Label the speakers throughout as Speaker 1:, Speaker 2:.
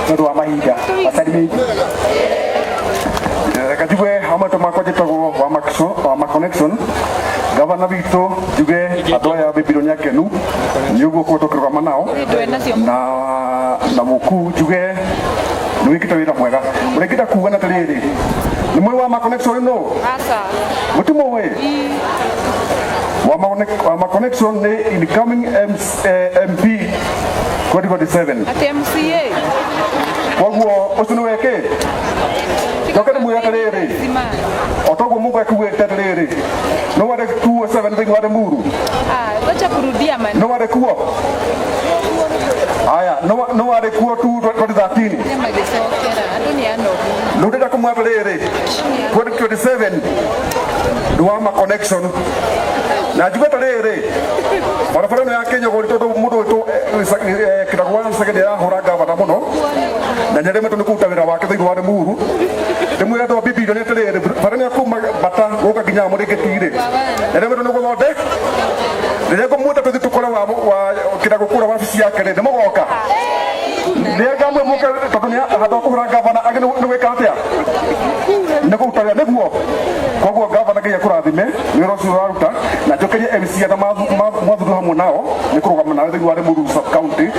Speaker 1: Nĩ ũndũ wa mahinda asalimie.
Speaker 2: Reke njuge hamwe makwa njĩtagwo wa Connection. Gavana witũ, njuge andũ aya Bibiro nĩ akenu nĩ ũguo ũkoretwo ũkĩrũgama nao na mũkuu. Njuge nĩ wĩkĩte wĩra mwega. Ũrĩa ingĩenda kuga na atĩrĩrĩ, nĩ mũĩ wa Connection nũ?
Speaker 3: Aca.
Speaker 2: Mũtimũĩ? Wa Connection nĩ incoming MP 2027.
Speaker 3: Atĩ MCA.
Speaker 2: Koguo ũcio nĩ weke njoke nĩ mwĩre atĩrĩrĩ, o toguo Mungu ekuugĩte atĩrĩrĩ, no warĩ kuo 7 thĩinĩ wa Limuru.
Speaker 3: Ah, wacha kurudia maneno.
Speaker 2: No warĩ kuo aya, no warĩ kuo tu 2013.
Speaker 3: Magĩcokera. Andũ nĩ anogu.
Speaker 2: Rĩu ndĩrenda kũmwĩra atĩrĩrĩ, 2027 nĩ wa Connection. Na njuge atĩrĩrĩ, barabara ĩno ya Kĩnyogori, tondũ mũndũ wĩtwo Kĩragwa Gĩcage nĩ arahũra gavana mũno na nĩ aremetwo nĩ kũruta wĩra wake thĩinĩ wa Limuru. Ndĩmwĩre andũ a Bibilia nĩ atĩrĩrĩ, bara ĩno ya kuma Bata gũka nginya Mũrĩngĩti-rĩ, nĩ aremetwo nĩ gũthondeka. Rĩrĩa ngũmwĩta tũthiĩ tũkore wa Kĩragũ kũrĩa wabici yake rĩ, nĩ mũgoka? Nĩ ngamwe mũke, tondũ nĩ handũ ha kũhũra gavana angĩ nĩ gwĩka atĩa, nĩ kũruta wĩra nĩguo. Koguo gavana, Ngai akũrathime nĩ wĩra ũcio ũraruta, na njokerie MC arĩa mwathurwo hamwe nao nĩ kũrũgama nawe thĩinĩ wa Limuru sub county.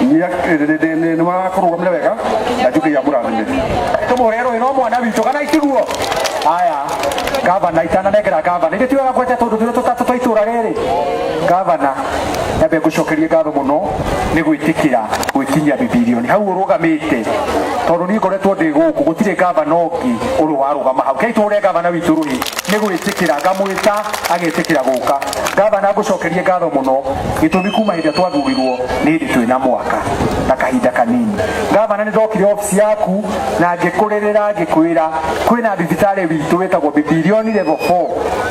Speaker 2: Nĩ makũrũgamĩra wega na njokeria amũrathime.
Speaker 1: Tũmũhũre rũhĩ no mwana witũ, kana itiguo? Aya, gavana, itananengera gavana, ithe ti wega kwete tũndũ tũrĩa tũtatũ twa itũra rĩrĩ. Gavana, nyambe ngũcokerie ngatho mũno nĩ gwĩtĩkĩra gwĩkinyia bibilioni hau ũrũgamĩte, tondũ niĩ ngoretwo ndĩ gũkũ, gũtirĩ gavana ũngĩ ũrĩ warũgama hau. Kei tũhũre gavana witũ rũhĩ nĩ gwĩtĩkĩra. Ngamwĩta agetĩkĩra gũka. Gavana, ngũcokerie ngatho mũno. Gĩtũmi, kuma hĩndĩ ĩrĩa twathurirwo nĩ hĩndĩ twĩna mwaka na kahinda kanini, gavana, nĩ ndokire obici yaku na ngĩkũrĩrĩra, ngĩkwĩra kwĩna thibitarĩ witũ wĩtagwo Bibilioni level 4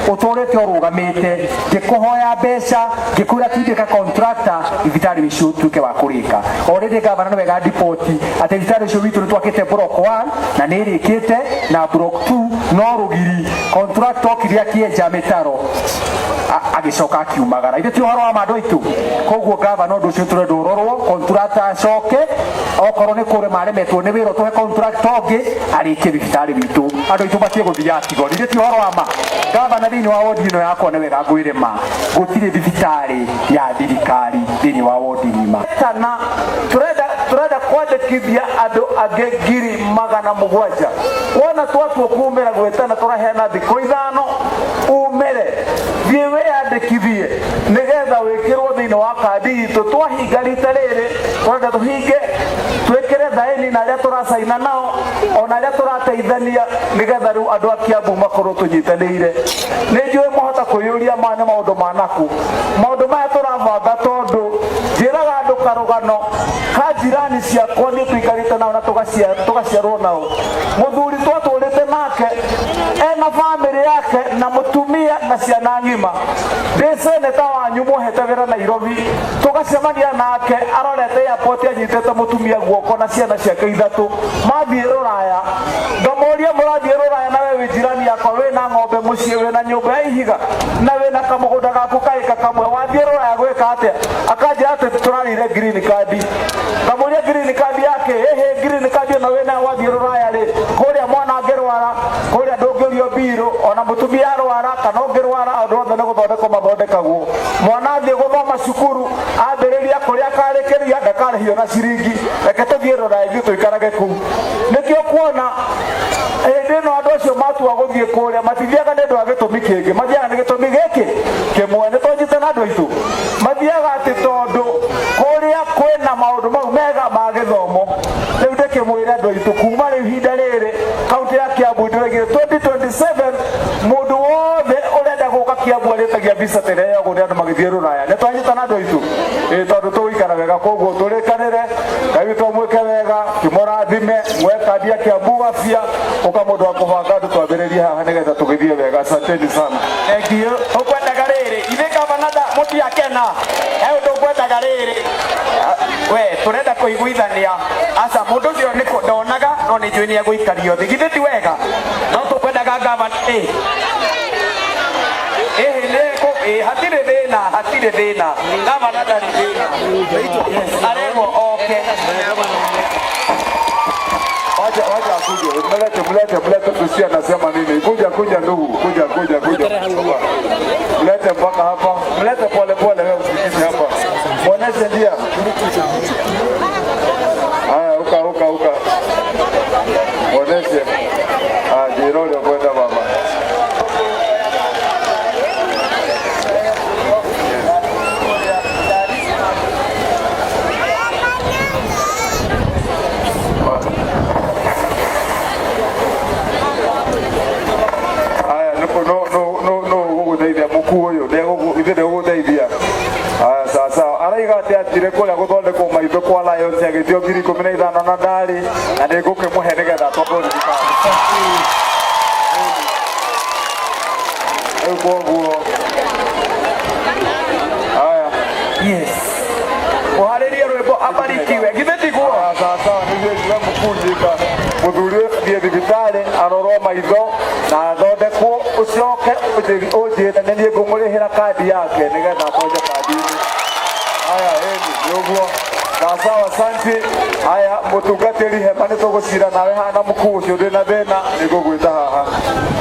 Speaker 1: ũtũrĩte ũrũgamĩte. Ngĩkũhoya mbeca, ngĩkwĩra tindĩka contractor thibitarĩ ũcio ũtuĩke wa kũrĩka. Already, gavana, nĩ wega ndiboti atĩ thibitarĩ ũcio witũ nĩ twakĩte block 1 na nĩ ĩrĩkĩte, na block 2 no rũgiri. Contractor okire akĩenja mĩtaro, agĩcoka akiumagara. Ithe ti ũhoro wa ma, andũ aitũ? Koguo gavana, ũndũ ũcio tũrenda ũrorwo, contractor acoke. Okorwo nĩ kũrema aremetwo nĩ wĩra, ũtũhe contractor ũngĩ arĩkie thibitarĩ witũ, andũ aitũ matige gũthiaga tigoni. Ithe ti ũhoro wa ma, gavana? Thĩinĩ wa wodi ĩno yakwa, nĩ wega ngwĩre ma, gũtirĩ thibitarĩ ya thirikari thĩinĩ wa wodi ng'ima.
Speaker 4: Kana turenda kwandĩkithia andũ angĩ 700,000. Wona twatua kumĩra gwĩtana, tũraheana thikũ 5 umĩre thiĩ wĩyandĩkithie nĩgetha wĩkĩrwo thĩinĩ wa kandi itũ. Twahinga rita rĩrĩ, tũrenda tũhinge twĩkĩre thaĩni na arĩa tũracaina nao, ona arĩa tũrateithania, nĩgetha rĩu andũ a Kiambu makorwo tũnyitanĩire. Nĩ njũĩ mwahota kwĩyũria maya nĩ maũndũ ma naku, maũndũ maya tũrabanga, tondũ njĩraga andũ karũgano ka jirani ciakwa niĩ tũikarĩte nao na tũgaciarwo nao. Mũthuri twatũrĩte nake ena bamĩrĩ yake na mũtumia na ciana ng'ima. Ndĩ seneta wanyu mũhete wĩra Nairobi, tũgacemania nake arorete airport anyitĩte mũtumia guoko na ciana ciake ithatũ, mathiĩ rũraya. Ngamoria, "Mũrathiĩ rũraya na we wĩ jirani yakwa, wĩna ng'ombe mũciĩ, wĩna nyũmba ya ihiga na wĩna kamũgũnda gaku kaĩka kamwe, wathiĩ rũraya gwĩka atĩa?" Akanjĩra atĩ tũrarĩire green card. Ngamũria, "Green card yake ĩhĩ? Green card ĩno wĩnayo wathiĩ rũraya rĩ, kũrĩa mwana angĩrwara, kũrĩa ndũngĩũrio mbirũ, ona mũtumia arwara kana ũngĩrwara, andũ othe nĩ gũthondekwo mathondekagwo. Mwana athiĩ gũthoma cukuru, ambĩrĩria kũrĩa akarĩkĩria, ndakarĩhio na ciringi. Reke tũthiĩ rũraya ithuĩ tũikarage kũu." Nĩkĩo kuona hĩndĩ ĩno andũ acio matua gũthiĩ kũrĩa, matithiaga nĩ ũndũ wa gĩtũmi kĩngĩ, mathiaga nĩ gĩtũmi gĩkĩ kĩmwe. Nĩ tũnyitana, andũ aitũ? Mathiaga atĩ tondũ kũrĩa kwĩna maũndũ mau mega ma gĩthomo. Rĩu ndĩkĩmwĩre andũ aitũ, kuma rĩu ihinda rĩrĩ, kaunti ya Kiambu ndĩraigire 2027 mũndũ wothe ũrenda gũka Kiambu arĩtagia visa tĩrĩa yogwo nĩ andũ magĩthiĩ rũraya. Nĩ twanyitana, andũ aitũ? Ĩ tondũ tũgũikara wega, koguo tũrĩkanĩre. Ngai witũ amwĩke wega, kĩmũrathime. Mwe kandi ya Kiambu gabia ũka mũndũ wa kũbanga andũ, twambĩrĩrie haha nĩgetha tũgĩthiĩ wega. Asanteni sana.
Speaker 1: Thank you. Ũkwendaga rĩrĩ ithe gavana nda mũtiakena he ũndũ ngwendaga rĩrĩ. We tũrenda kũiguithania. Aca, mũndũ ũcio nĩ ndonaga, no nĩ njũĩ nĩ egũikario thĩ. Githĩ ti wega? No tũkwendaga gavana ĩ ĩhĩ nĩ ĩ hatirĩ thĩna, hatirĩ thĩna, gavana ndarĩ thĩna. Yes, arerwo oke.
Speaker 4: Mlete, mlete tusikie anasema nini. Kuja, kuja ndugu, kuja, kuja, kuja. Mlete mpaka hapa, mlete pole pole, wewe msikize hapa, muoneshe njia. Haya, uka uka uka, muoneshe. Ah, jiroli kwenda baba. Aya, no no no no no gũgũteithia mũkuu ũyũ ithuĩ ndegũgũteithia. Aya, sawa sawa. Araiga atĩ atire kũrĩa gũthondekwo maitho kwa Lions agĩtio 15,000 na ndarĩ na nĩ ngũkĩmũhe nĩgetha atwarwo thibitarĩ. Rĩu koguo aya.
Speaker 1: Yes, muharĩrie rwĩmbo abarikiwe, githĩ tiguo?
Speaker 4: Aya, sawa sawa, nĩguo we mũkuu nyita mũthuri ũyũ athiĩ thibitarĩ arorwo maitho na athondekwo, ũcoke ũnjĩre nĩ niĩ ngũmũrĩhĩra kandi yake nĩgetha atonye kandi-inĩ. Haya, ĩni nĩ ũguo. Sawa sawa, asante. Haya, mũtungatĩri hema nĩ tũgũcira nawe haha na mkuu ũcio ndĩ na thĩna nĩ ngũgwĩta haha.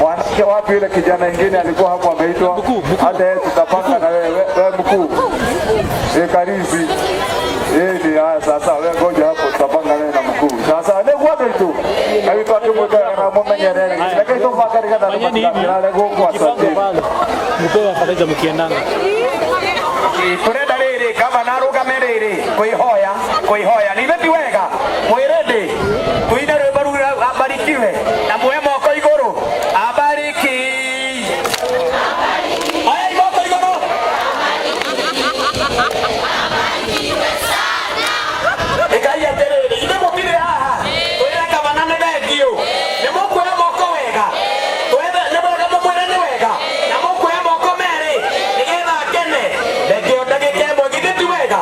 Speaker 4: Mwanake wapi yule kijana ingine alikuwa hapo ameitwa? Hata yeye tutapanga na wewe, wewe mkuu. E, karizi. Ĩni, haya sasa wewe ngoja hapo tutapanga naye na mkuu. Sasa nĩguo andũ aitũ. Na witũ akĩmwĩkaga na mũmenyerere. Reke tũbange nĩgetha andũ
Speaker 5: Fanyeni hivi,
Speaker 4: matigakĩrare gũkũ, asante.
Speaker 5: mjipange pale, mpewe afadhali mkiendanga.
Speaker 1: Turenda rĩrĩ gavana arũgame rĩrĩ kwĩhoya kwĩhoya nĩ ithe ti wega mwĩrĩndĩ tuine rwĩmbo rũu abarikiwe na muoe moko igũrũ abariki oyai moko igũrũ. Ĩkai atĩrĩrĩ ithe mũtirĩ haha twĩre gavana nĩ thengiũ nĩ mũkuoya moko wega twethe nĩ wega mũmwĩre nĩ wega na mũkuoya moko merĩ nĩgetha akene reke o ndagĩka ĩmwe githĩ ti wega.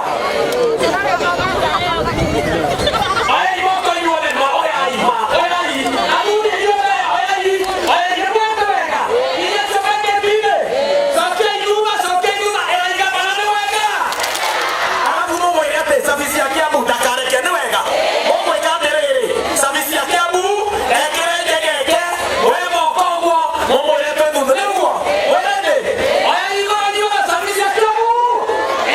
Speaker 1: Oyai moko inyuothe ma oyai ma oyai athuri inyuothe oyai oyai nĩ mwete wega inyuĩ cokete cokiai thutha cokiai thutha ĩrai gavana nĩ wega arabu mũmwĩre atĩ cabi cia Kiambu ndakareke nĩ wega mũmwĩka atĩrĩrĩ cabi cia Kiambu ekĩre njegeke we moko ũguo mũmwĩre twĩ thutha nĩguo mwĩrĩndĩ oya igũrũ inyuothe cabi cia Kiambu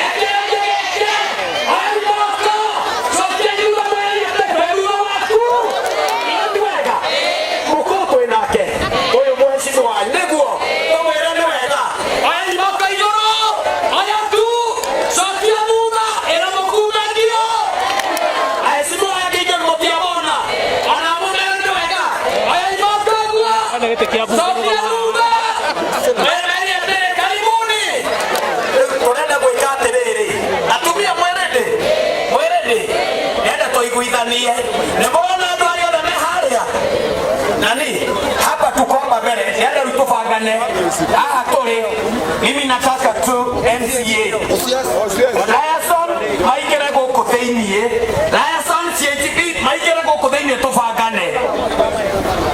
Speaker 1: ekĩre njegeke oya moko cokia thutha mwĩre atĩ twĩ thutha waku ĩyo ti wega mũkũũ twĩ nake ũyũ mũhecimiwa nĩguo tũmwĩre nĩ wega oya moko igũrũ oya tu cokia thutha ĩra mũkuu thengiũ aheshimiwa aya ingĩ mũtiamona ona mũmere nĩ wega oya moko ũguo
Speaker 5: Ana gĩtĩ kĩa bunge.
Speaker 1: Cokia thutha mwĩre atĩrĩ karibuni. Rĩu tũrenda gwĩka atĩrĩrĩ atumia mwĩrĩndĩ mwĩrĩndĩ nenda tũiguithanie nĩ mũrona andũ arĩa othe me harĩa nani hapa tuko hapa mbele nenda rĩu tũbangane haha tũrĩ mimi nataka tu MCA Liaison maingĩre gũkũ thĩiniĩ Liaison CHP maingĩre gũkũ thĩiniĩ tũbangane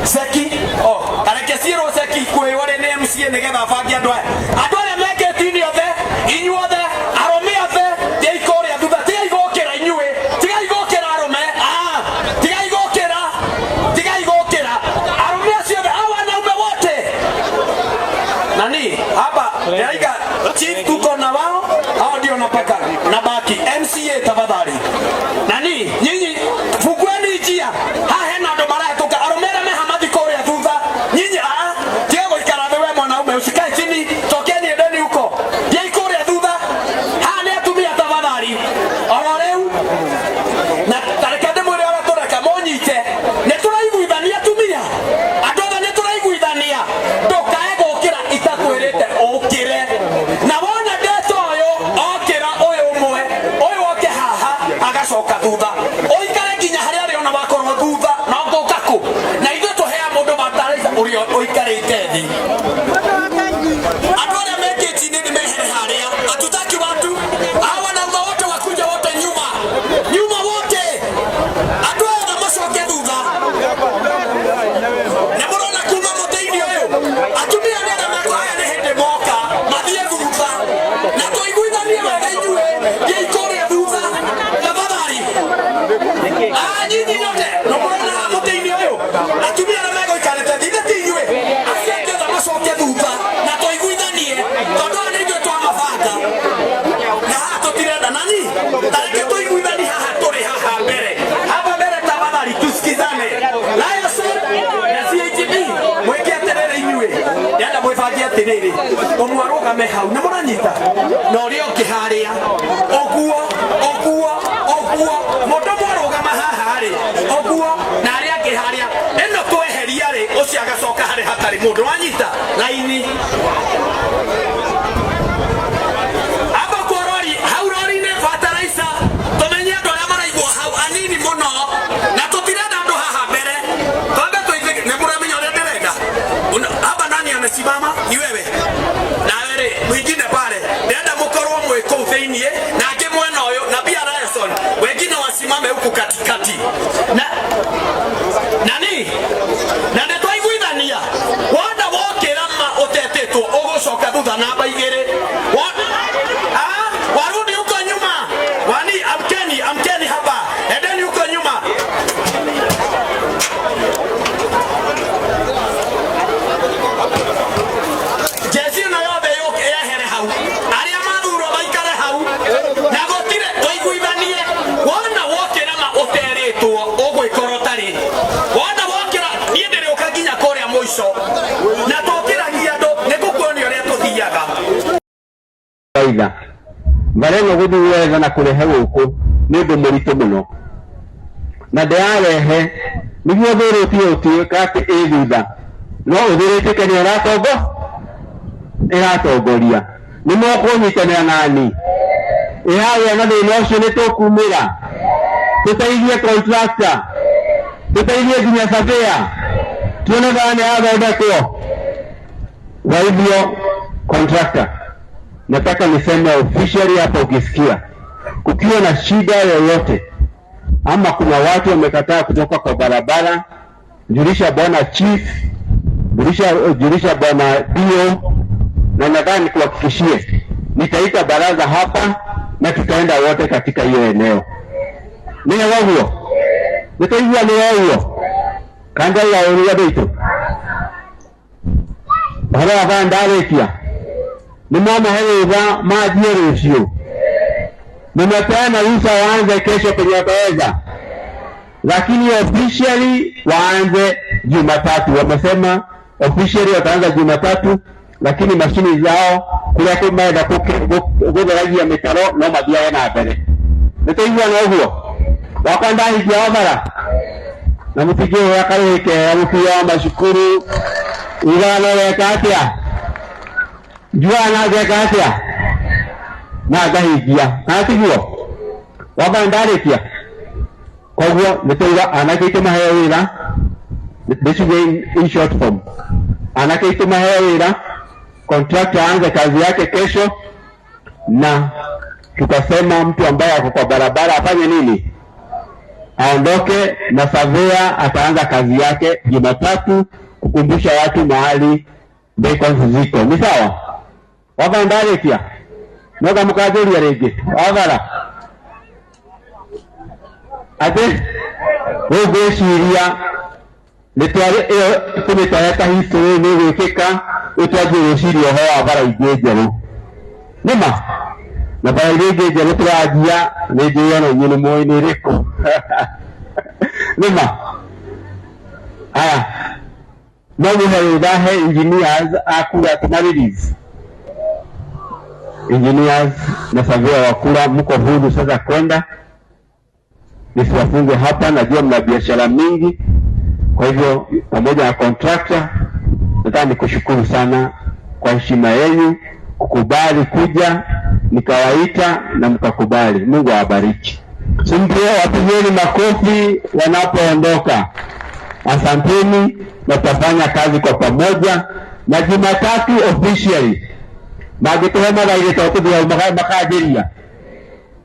Speaker 1: seki oh tareke ciĩrwo seki kwĩywo rĩ nĩ MCA nĩgetha abange andũ aya andũ arĩa mekĩtini othe inyuothe arũme othe thiĩi kũrĩa thutha tigai gũkĩra inyuĩ tigai gũkĩra arũme ah tigai gũkĩra tigai gũkĩra arũme acio othe hao wanaume wote nani hapa ndĩraiga chief tuko na wao hao ndio napaka na baki MCA tafadhali nani nyinyi fungueni njia haha hena andũ marahĩtũka arũme arĩa meha mathi kũrĩa thutha nyinyi ah tiga gũikara thĩ we mwanaume usikae chini tokeni endeni huko thiĩi kũrĩa thutha haha nĩ atumia tafadhali oro rĩu na tareke ndĩmwĩre ũrĩa tũreka mũnyite nĩ tũraiguithania atumia andũ othe nĩ tũraiguithania ndũkae gũkĩra itakwĩrĩte ũkĩre na wona ndeta ũyũ okĩra ũyũ ũmwe ũyũ oke haha agacoka thutha ũikare nginya harĩa arĩona wakorwo thutha no ngũka kũ na ithuĩ tũhea mũndũ mataraica ũrĩa ũikarĩte thĩ andũ arĩa mekĩti-inĩ nĩ mehere harĩa hatutaki watu hawa wanaume wote wakuja wote nyuma nyuma wote andũ othe macoke thutha nĩ mũrona kuma mũtĩ-inĩ ũyũ atumia nĩ arĩa mekũhaya nĩ hĩndĩ moka mathiĩ thutha na tũiguithanie wega inyuĩ thiĩi kũrĩa thutha tafadhali. Ah, nyinyi nyote nĩ mũrona haha mũtĩ-inĩ ũyũ atumia arĩa megũikarĩte
Speaker 6: Atiriri, ũmwe arũgame hau, nĩ mũranyita na ũrĩa ũngĩ harĩa ũguo ũguo ũguo, mũndũ ũmwe arũgama haha rĩ ũguo na arĩa angĩ harĩa, ĩno tweheria rĩ ũcio agacoka harĩ hatarĩ mũndũ, wanyita laini. Amba kwa rori hau rori-inĩ bataraica, tũmenye andũ arĩa maraigwo hau anini mũno, na tũtirenda andũ haha mbere, twambe tũithe. Nĩ mũramenya ũrĩa ndĩrenda. Hapa nani amesimama? Ni wewe nawe rĩ, mwingine pale, ndĩrenda mũkorwo mwĩ kũu thĩiniĩ na angĩ mwena ũyũ, na pia Ryerson, wengine wasimame huku katikati na nani na nĩ twaiguithania, wona wokĩra ma ũtetĩtwo ũgũcoka thutha namba igĩrĩ. Warudi huko nyuma, wani amkeni, amkeni hapa, endeni huko nyuma. Jeci ĩno yothe yũke yehere hau, arĩa mathurwo maikare hau, na gũtirĩ tũiguithanie, wona wokĩra ma ũterĩtwo ũgwĩkora ũtarĩ, wona wokĩra niĩ ndĩrĩũka nginya kũrĩa mũico, na tũkĩragia andũ nĩ ngũkuonia ũrĩa tũthiaga.
Speaker 7: Kawaida bara ĩno gũthiĩ gwetha na kũrehe gũkũ nĩ ũndũ mũritũ mũno, na ndĩrarehe nĩguo thũrĩtie ũtuĩka atĩ ĩ thutha, no ũthũrĩtĩke nĩ ĩratongo ĩratongoria, nĩ mokũnyitanĩra nani ĩragĩa na thĩna ũcio, nĩ tũkumĩra tũteithie contractor, tũteithie nginya surveyor, tuone kana nĩ yathondekwo. Kwa hivyo contractor, nataka niseme officially hapa, ukisikia kukiwa na shida yoyote ama kuna watu wamekataa kutoka kwa barabara, julisha bwana chief, julisha bwana DO, na nadhani nikuhakikishie nitaita baraza hapa na tutaenda wote katika hiyo eneo. Nĩ ũguo nĩtũigua nĩ ũguo kanda ya ũrĩa nditũ ũhoro wa bara ndarĩkia, nĩ mwamahe rũtha manjie rũciũ, nimepeana ruhusa waanze kesho kwenye wataweza, lakini officially waanze Jumatatu. Wamesema officially wataanza Jumatatu, lakini mashini zao kuria marenda gutheragia mitaro no mathiage na mbere. Nĩtũiguana ũguo wakwa ndahingia wa bara na mũtingĩhũra karũhĩ kega mũbira wa macukuru ugaga no weka atĩa, njugaga na ngeka atĩa na ngahingia, kana tiguo? Wamba ndarĩkia. Koguo nĩtwauga anake aitũ maheo wĩra, ndĩciuge in short form, anake aitũ maheo wĩra, contractor aanze kazi yake kesho, na tukasema mtu ambaye ako kwa barabara afanye nini? Aondoke, na surveyor ataanza kazi yake Jumatatu kukumbusha watu mahali beacons ziko. Ni sawa? Wamba ndarĩkia noga mũkanjũria rĩngĩ wabara atĩ rĩu ngwĩciria nĩtwarĩ ĩyo tũmĩtware ta history nĩ gwĩkĩka, rĩu twanjie gwĩciria ũhoro wa bara ingĩ njerũ, nĩma na bara iria ingĩ njerũ tũranjia nĩ njũĩ ona inyuĩ nĩ mũĩ nĩ ĩrĩkũ, nĩma aya no mũhe rũtha he engineers a kura tũma release engineers na surveyor wa kura, mko huru sasa kwenda, nisiwafunge hapa, najua mna biashara mingi. Kwa hivyo pamoja na contractor, nataka nikushukuru sana kwa heshima yenu kukubali kuja, nikawaita na mkakubali. Mungu awabariki. Simpio, wapigeni makofi wanapoondoka. Asanteni, na tutafanya kazi kwa pamoja, na Jumatatu officially mangĩtũhe mathaa igĩrĩ tondũ tũthiaga makanjĩria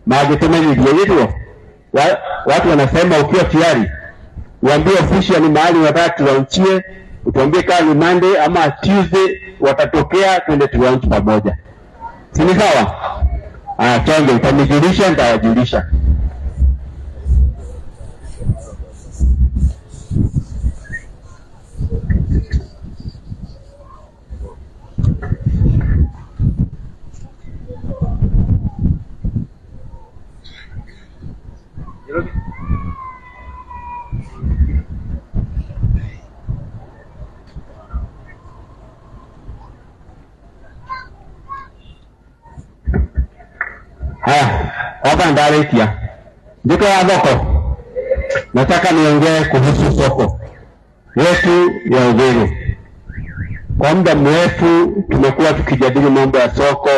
Speaker 7: mangĩtũmenyithia gĩtwo watu wanasema ukiwa tayari uambie officially mahali unataka tulaunchie, utuambie kama ni Monday ama Tuesday watatokea, twende tulaunch pamoja, si ni sawa? Aya, twende, utanijulisha, nitawajulisha. Gavana ndarĩkia ndiko ya thoko. Nataka niongee kuhusu soko yetu ya Uthiru. Kwa muda mrefu tumekuwa tukijadili mambo ya soko,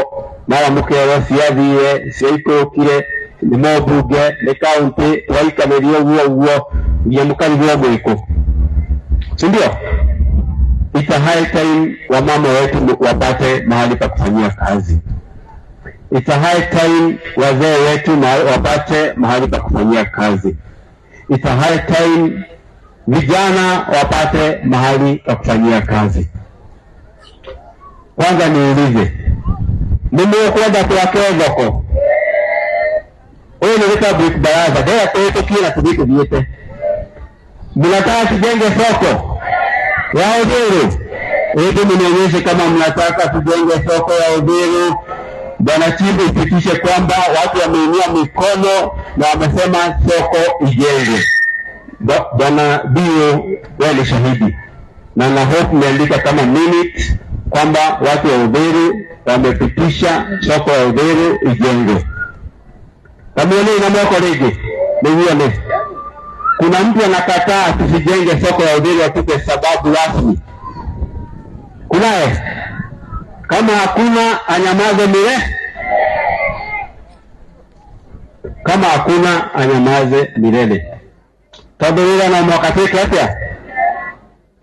Speaker 7: mara mukerwo ciathire ciaikũrũkire nĩ mũmbunge nĩ kaunti twaikanĩria ũguo ũguo nginya mũkarigwo mwĩkũ, si ndio? It's a high time wamama wetu wapate mahali pa kufanyia kazi. It's a high time wazee wetu wapate mahali pa kufanyia kazi. It's a high time vijana wapate mahali pa kufanyia kazi. Kwanza niulize, nĩmũkwenda twake thoko? Ũyũ nĩ Republic Baraza, ndĩrenda tũhĩtũkie na tũthiĩ tũthiĩte. Mnataka tujenge soko ya Uthiru? Hebu mnionyeshe kama mnataka tujenge soko ya Uthiru. Bwana Chifu, ipitishe kwamba watu wameinua mikono na wamesema soko ijengwe. Bwana Bio, wewe ni shahidi na hope niandika kama minute kwamba watu wa Uthiru wamepitisha soko ya Uthiru ijengwe. Kamuone ina mwako rĩngĩ nĩguo kuna mtu anakataa tusijenge soko ya Uthiru atupe sababu rasmi? Kunaye? Kama hakuna anyamaze mile. Kama hakuna anyamaze milele. Tondũ wĩra no mũhaka twĩke atĩa?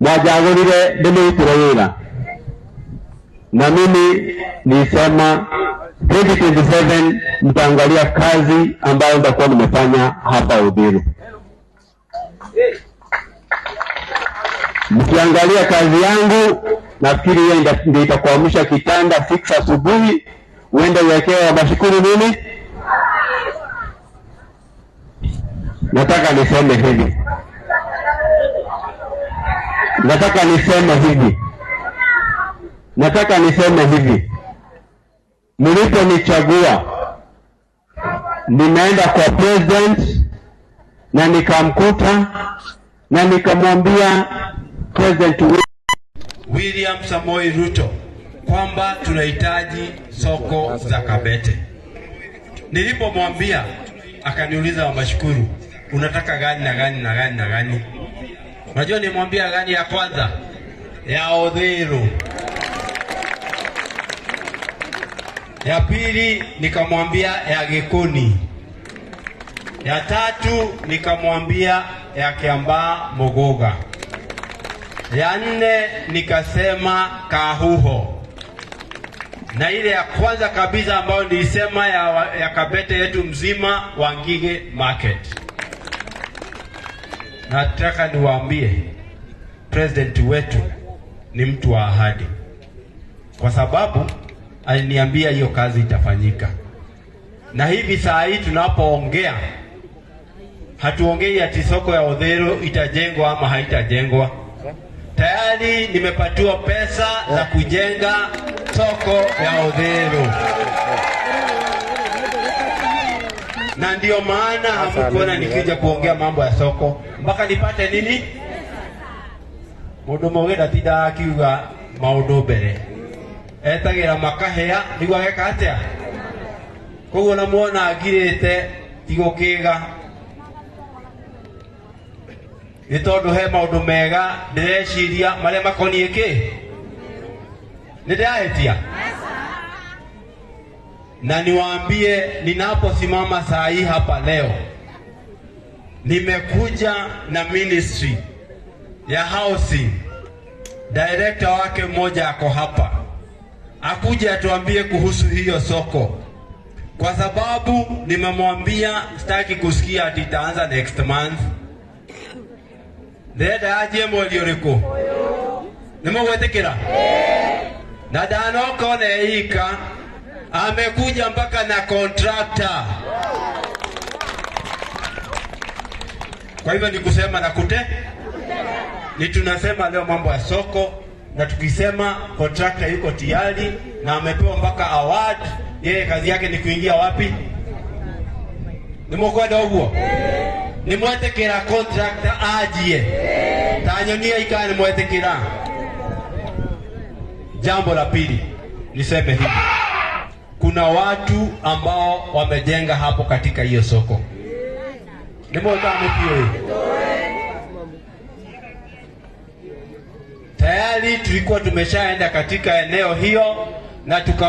Speaker 7: Mwanjagũrire ndĩmũrutĩre wĩra, na mimi nilisema 2027 mtaangalia kazi ambayo nitakuwa nimefanya hapa Uthiru. Mkiangalia kazi yangu, nafikiri hiyo ndio itakuamsha kitanda 6 asubuhi uende uwekewe mashukuru nini. Nataka niseme hivi, nataka niseme hivi, nataka niseme hivi, mliponichagua nimeenda kwa president na nikamkuta na nikamwambia President
Speaker 8: William Samoei Ruto kwamba tunahitaji soko za Kabete. Nilipomwambia akaniuliza, Wamashukuru, unataka gani na gani na gani na gani? Unajua nimwambia gani ya kwanza? Ya Uthiru. Ya pili nikamwambia ya Gikuni. Ya tatu nikamwambia ya Kiambaa Muguga. Ya nne nikasema Kahuho. Na ile ya kwanza kabisa ambayo nilisema ya Kabete yetu mzima, Wangige Market. Nataka niwaambie president wetu ni mtu wa ahadi, kwa sababu aliniambia hiyo kazi itafanyika, na hivi saa hii tunapoongea, hatuongei ati soko ya Uthiru itajengwa ama haitajengwa. Tayari nimepatiwa pesa za kujenga soko ya Uthiru, na ndio maana hamkuona nikija kuongea mambo ya soko mpaka nipate nini. Mundu mugi ndatindaga akiuga maundu mbere, etagira makahea niguo ageka atia. Koguo na muona ngirite tigũkĩga nĩ tondũ he maũndũ mega ndĩreciria marĩa makoniĩ kĩ nĩ ndĩrahĩtia. Na niwaambie, ninaposimama saa hii hapa leo, nimekuja na ministry ya housing, director wake mmoja ako hapa, akuje atuambie kuhusu hiyo soko, kwa sababu nimemwambia sitaki kusikia ati itaanza next month. Ndĩrenda yanjie mweri ũrĩkũ? Nĩmũgwĩtĩkĩra? Na ndanoka ona ika amekuja mpaka na contractor. Kwa hivyo ni kusema na kute ni tunasema leo mambo ya soko, na tukisema contractor yuko tayari na amepewa mpaka award. Yeye kazi yake ni kuingia wapi? Nĩmũkwenda ũguo? Nĩmwetĩkĩra contractor ajie? Tanyonia ikaa nĩmwetĩkĩra? Jambo la pili niseme hivi, Kuna watu ambao wamejenga hapo katika hiyo soko. Nĩ tayari tulikuwa tumeshaenda katika eneo hiyo na tuka